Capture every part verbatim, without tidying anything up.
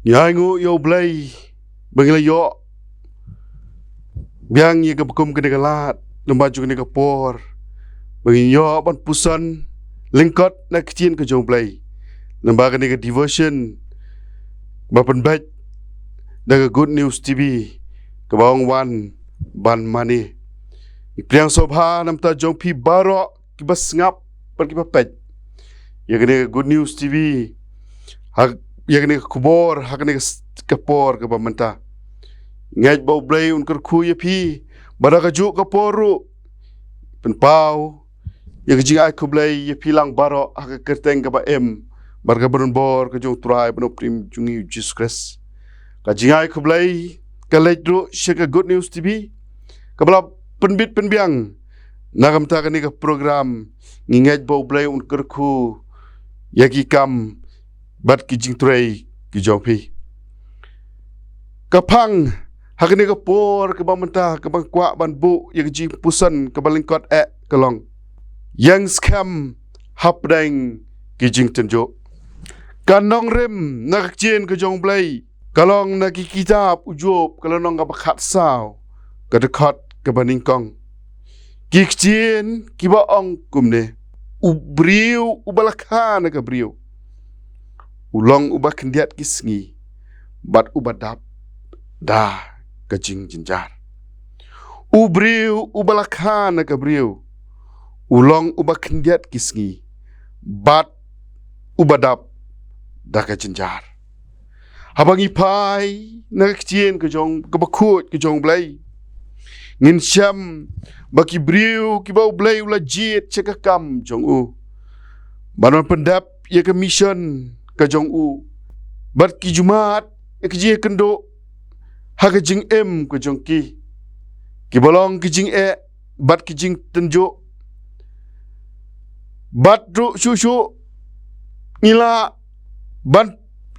Ngi ainguh ïa U Blei ba ngi la ïoh biang ïa ka ba kum kane ka lad, namar jong kane ka por ba ngi ïoh ban puson lyngkot na ka ktien ka jong U Blei, namar kane ka devotion ba pynbeit da ka Good News T V, kaba ong wan ban mane. Ngi pdiang sngewbha namar jong phi baroh kiba sngap bad kiba peit ïa kane ka Good News T V, ha, ïa kane ka khubor ha kane ka s-, ka por kaba mynta. Ngeit ba U Blei un kyrkhu ïa phi, bad ha kajuh ka por ruh pynpaw ïa ka jingai khublei ïa phi lang baroh ha ka kyrteng kaba im bad kaba donbor ka jong U Trai bad U Nongpynim jong ngi U Jisu Khrist. Ka jingai khublei ka leit ruh sha ka Good News T V, kaba la pynbit pynbiang na ka bynta kane ka program. Ngi ngeit ba U Blei un kyrkhu ïa ki kam bad ki jingtrei ki jong phi. Ka phang ha kane ka por kaba mynta kaba nga kwah ban buh ïa ka jingpuson kaba lyngkot eh ka long: Ïeng skhem hapdeng ki jingtynjuh. Ka nongrim na ka ktien ka jong U Blei ka long na ki kitab u Job, ka lynnong kaba khatsaw, ka dkhot kaba nyngkong. Ki ktien kiba ong kumne: U briew uba la kha na ka briew u long uba khyndiat ki sngi bad uba dap da ka jingjynjar. U briew uba la kha na ka briew u long uba khyndiat ki sngi bad uba dap da ka jynjar. Haba ngi phai na ka ktien ka jong, kaba khuid ka jong U Blei, ngin shem ba ki briew kiba U Blei u la jied sha ka kam jong u ban wan pyndep ïa ka mission ka jong u, bad ki ju mad ïa ka jingïakynduh ha ka jingim ka jong ki, kiba long ki jingeh bad ki jingtynjuh. Bad ruh shuh shuh ngi lah ban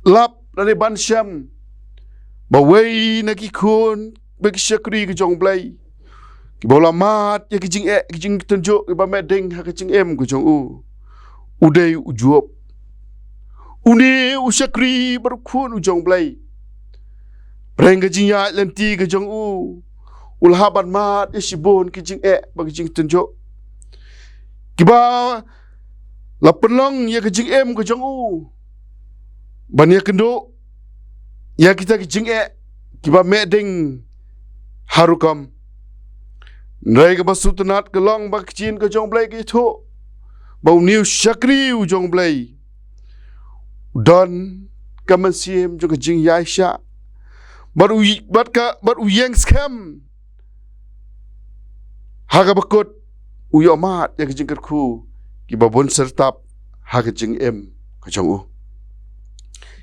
lap lane ban shem ba wei na ki khun bad ki shakri ka jong U Blei, kiba u la mad ïa ki jingeh ki jingtynjuh kiba meh ding ha ka jingim ka jong u, u dei u Job. Une u shakri bad u khun u jong U Blei, pyrshah ka jingïaid lynti ka jong u, u la hap ban mad ïa shibun ki jingeh bad ki jingtynjuh kiba la pynlong ïa ka jingim ka jong u ban ïakynduh ïa kita ki jingeh kiba meh ding ha rukom. Hynrei kaba sngewtynnat ka long ba ka ktien ka jong U Blei ka ïathuh ba une u shakri u jong U Blei u don ka mynsiem jong ka jingïaishah bad u, bad ka, bad u ïeng skhem ha kaba kut u ïohmad ïa ka jingkyrkhu kiba bun syrtap ha ka jingim ka jong u.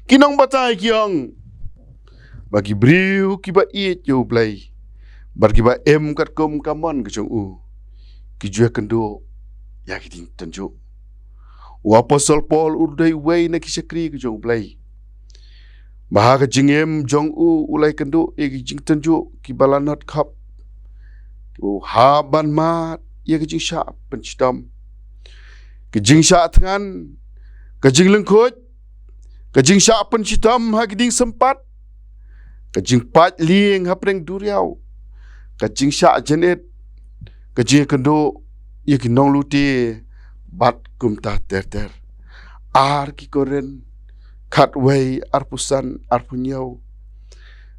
Ki nongbatai ki ong ba ki briew kiba ïeit ïa U Blei bad kiba im katkum ka mon ka jong u, ki ju ïakynduh ïa ki jingtynjuh. U Apostol Paul u dei uwei na ki shakri ka jong U Blei ba ha ka jingim jong u u la ïakynduh ïa ki jingtynjuh kiba la nat khap, kiba u hap ban mad ïa ka jingshah pynshitom, ka jingshah thngan, ka jinglyngkhuid, ka jingshah pynshitom ha ki dieng sympat, ka jingpait lieng hapdeng duriaw, ka jingshah jynit, ka jingïakynduh ïa ki nonglute bad kumta ter ter. Ar ki Korinth khatwei, arphew san, arphew hynñiew.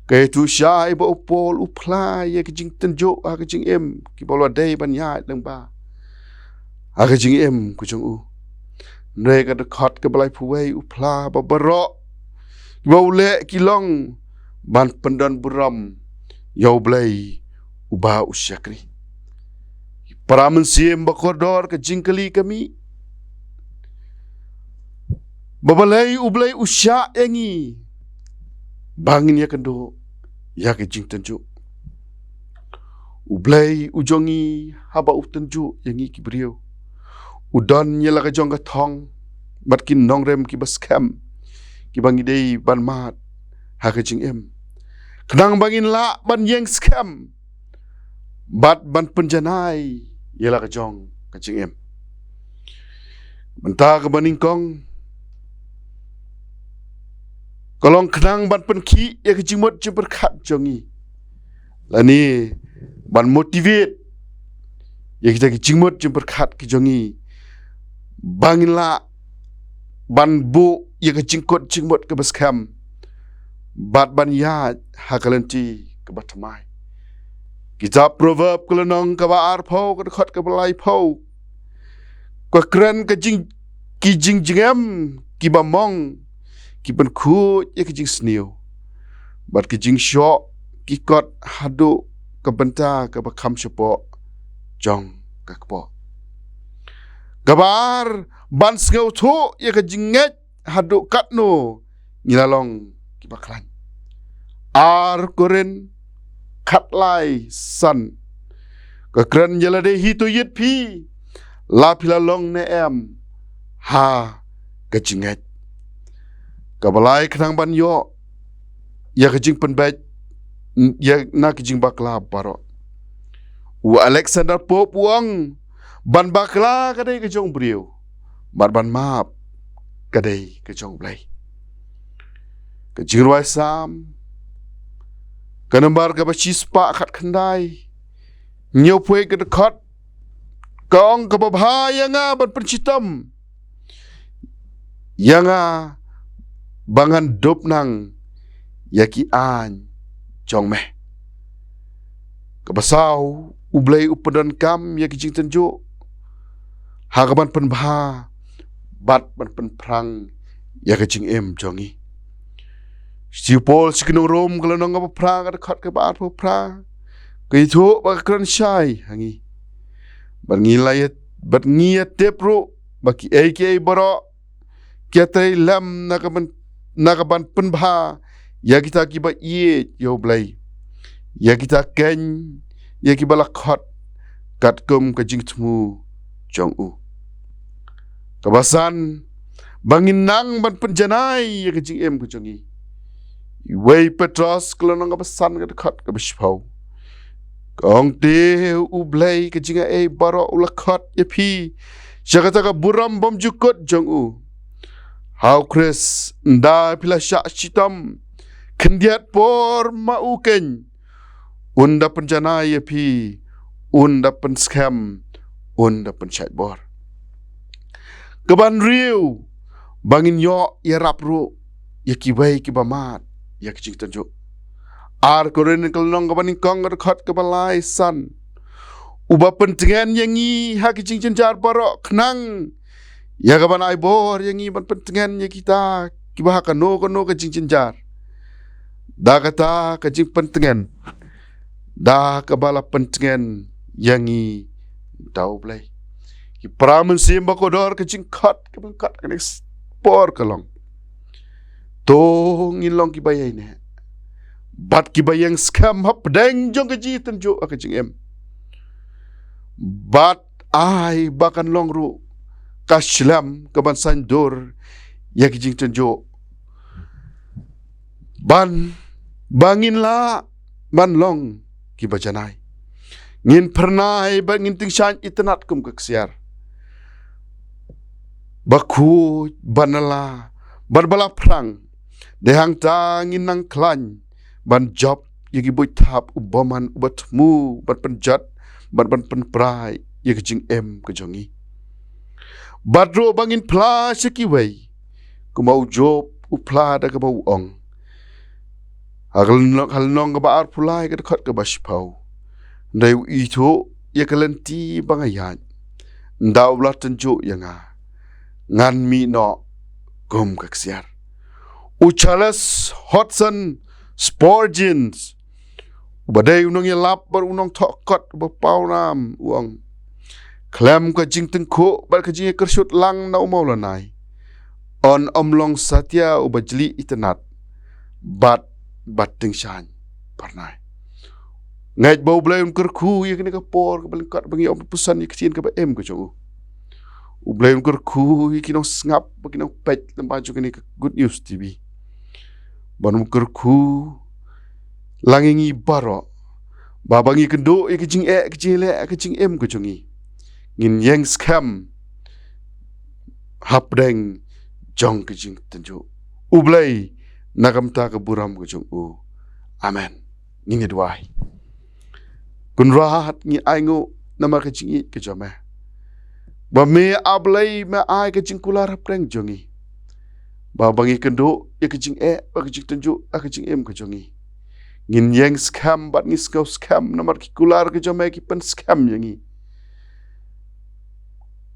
Ka ïathuh shai ba u Paul u phla ïa ka jingtynjuh ha ka jingim kiba u la dei ban ïaid lyngba ha ka jingim ka jong u. Hynrei ka dkhot kaba laiphew wei u phla ba baroh kiba u leh ki long ban pyndonburom ïa U Blei uba u shakri. Para mynsiem ba kordor, ka jingkylli ka mih ba balei U Blei u shah ïa ngi ba ngin ïakynduh ïa ka jingtynjuh. U Blei u jong ngi, haba u tynjuh ïa ngi ki briew, u don ïa la ka jong ka thong bad ki nongrim kiba skhem kiba ngi dei ban mad ha ka jingim, khnang ba ngin lah ban ïeng skhem bad ban pynjanai ïa la ka jong ka jingim. Mynta kaba nyngkong, ka long khnang ban pynkhih ïa ka jingmut jingpyrkhat jong ngi, lane ban motivate ïa kita ki jingmut jingpyrkhat ki jong ngi, ba ngin lah ban buh ïa ka jingkut jingmut kaba skhem bad ban ïaid ha ka lynti kaba thymmai. Kitab Proverb ka lynnong kaba arphew, ka dkhot kaba laiphew, ka kren ka jing, ki jingjngem kiba mong ki pynkhuid ïa ka jingsniew, bad ki jingshoh ki kot haduh ka bynta kaba kham shapoh jong ka kpoh. Kaba ar, ban sngewthuh ïa ka jingngeit haduh katno ngi la long kiba khlaiñ. Ar Korinth khatlai san, ka kren ïa lade hi, to ïit phi, la phi la long ne em ha ka jingngeit. Kaba lai, khnang ban ïoh ïa ka jingpynbeit ïa na ka jingbakla baroh. U Alexander Pope u ong, ban bakla ka dei ka jong u briew, bad ban map ka dei ka jong U Blei. Ka Jingrwai Salm ka nambar kaba shispah khatkhyndai, hynñiewphew ka dkhot, ka ong, kaba bha ïa nga ban pynshitom ïa nga ba ngan dupnang ïa ki aiñ jong me. Kaba saw, U Blei u pyndonkam ïa ki jingtynjuh ha kaban pynbha bad ban pynphrang ïa ka jingim jong ngi. Shithi u Paul sha ki nong Rom ka lynnong kaba phra, ka dkhot kaba arphew phra, ka ïathuh bad ka kren shai ha ngi. Bad ngi la ïa, bad ngi ïatip ruh ba kiei kiei baroh ki ïatrei lem na ka ban, na ka ban pynbha ïa kita kiba ïeit ïa U Blei, ïa kita keiñ ïa kiba la khot katkum ka jingthmu jong u. Kaba san, ba ngin nang ban pynjanai ïa ka jingim ka jong ngi. Wei Petros ka lynnong kaba san, ka dkhot kaba shiphew, ka ong, te U Blei ka jingaiei baroh u la khot ïa phi sha kata ka burom bymjukut jong u ha U Khrist. Ynda phi la shah shitom khyndiat por ma u keiñ, un da pynjanai ïa phi, un da pynskhem, un da pynshait bor. Kaban riew, ba ngin ïoh ïarap ruh ïa kiwei kiba mad ïa ka jingtynjuh. Ar Korinth ka lynnong kaba nyngkong, ka dkhot kaba lai san, uba pyntngen ïa ngi ha ki jingjynjar baroh, khnang ïa kaban ai bor ïa ngi ban pyntngen ïa kita kiba ha kano kano ka jingjynjar da kata ka jingpyntngen da kaba la pyntngen ïa ngi da U Blei. Ki para mynsiem ba kordor, ka jingkhot kaba khot kane ka por ka long, to ngin long kiba ïaineh bad kiba ïeng skhem hapdeng jong ka jingtynjuh ha ka jingim, bad ai ba kan long ruh ka shlem kaban saiñdur ïa ka jingtynjuh, ban, ba ngin lah ban long kiba janai. Ngin phyrnai bad ngin tyngshaiñ itynnad kum ka ksiar, ba khuid, ba nylla bad ba la phrang. Dei hangta ngin nang khlaiñ ban jop ïa ki buit thap u bymman uba thmu ban pynjot bad ban pynpra ïa ka jingim ka jong ngi. Bad ruh ba ngin phla sha kiwei, kumba u Job u phla da kaba u ong ha ka lynnong, ha lynnong kaba arphew lai, ka dkhot kaba shiphew, hynrei u ithuh ïa ka lynti ba nga ïaid, ynda u la tynjuh ïa nga, ngan mih noh kum ka ksiar. U Charles Haddon Spurgeon, uba dei u nongïalap bad u nongthoh kot uba pawnam, u ong, khlem ka jingtyngkhuh bad ka jingïakyrsut lang na u mawlynnai, yn ym long satia uba jli itynnad bad ba tyngshaiñ phyrnai. Ngeit ba U Blei un kyrkhu ïa kane ka por kaba lyngkot ba ngi ïoh ban pyrshang ïa ka ktien kaba im ka jong u. U Blei un kyrkhu ïa ki nongsngap bad ki nongpeit lyngba jong kane ka Good News T V. Ban un kyrkhu lang ïa ngi baroh, ba ba ngi kynduh ïa ka jingeh, ka jingleh, ka jingim ka jong ngi, ngin ïeng skhem hapdeng jong ka jingtynjuh. U Blei na ka bynta ka burom ka jong u. Amen. Ngin ïa duwai. Kynrad, ngi ainguh namar ka jingïeit ka jong me, ba me A Blei me ai ka jingkular hapdeng jong ngi, ba ba ngi kynduh ïa ka jingeh bad ka jingtynjuh ha ka jingim ka jong ngi. Ngin ïeng skhem bad ngi sngew skhem namar ki kular ka jong me ki pynskhem ïa ngi,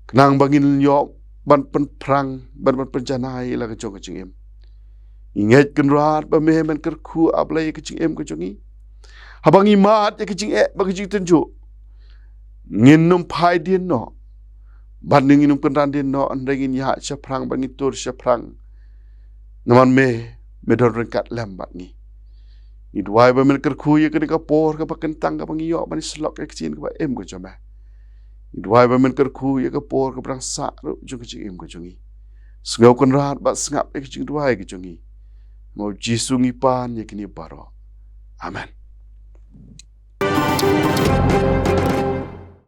khnang ba ngin ïoh ban pynphrang, ban ban pynjanai la ka jong ka jingim. Ngi ngeit Kynrad ba me men kyrkhu A Blei ïa ka jingim ka jong ngi. Haba ngi mad ïa ka jingeh bad ka jingtynjuh, ngin ym phai dien noh, bad ngin ym kynran dien noh, hynrei ngin ïaid shaphrang bad ngin tur shaphrang. Namar me, me don ryngkat lem bad ngi. Ngi duwai ba men kyrkhu ïa kane ka por kaba kyntang kaba ngi ïoh ban ïasyllok ïa ka ktien kaba im ka jong me. Ngi duwai ba men kyrkhu ïa ka por kaba dang sah ruh jong ka jingim ka jong ngi. Sngew Kynrad bad sngap ïa ka jingduwai ka jong ngi. Ha u Jisu ngi pan ïa kine baroh. Amen.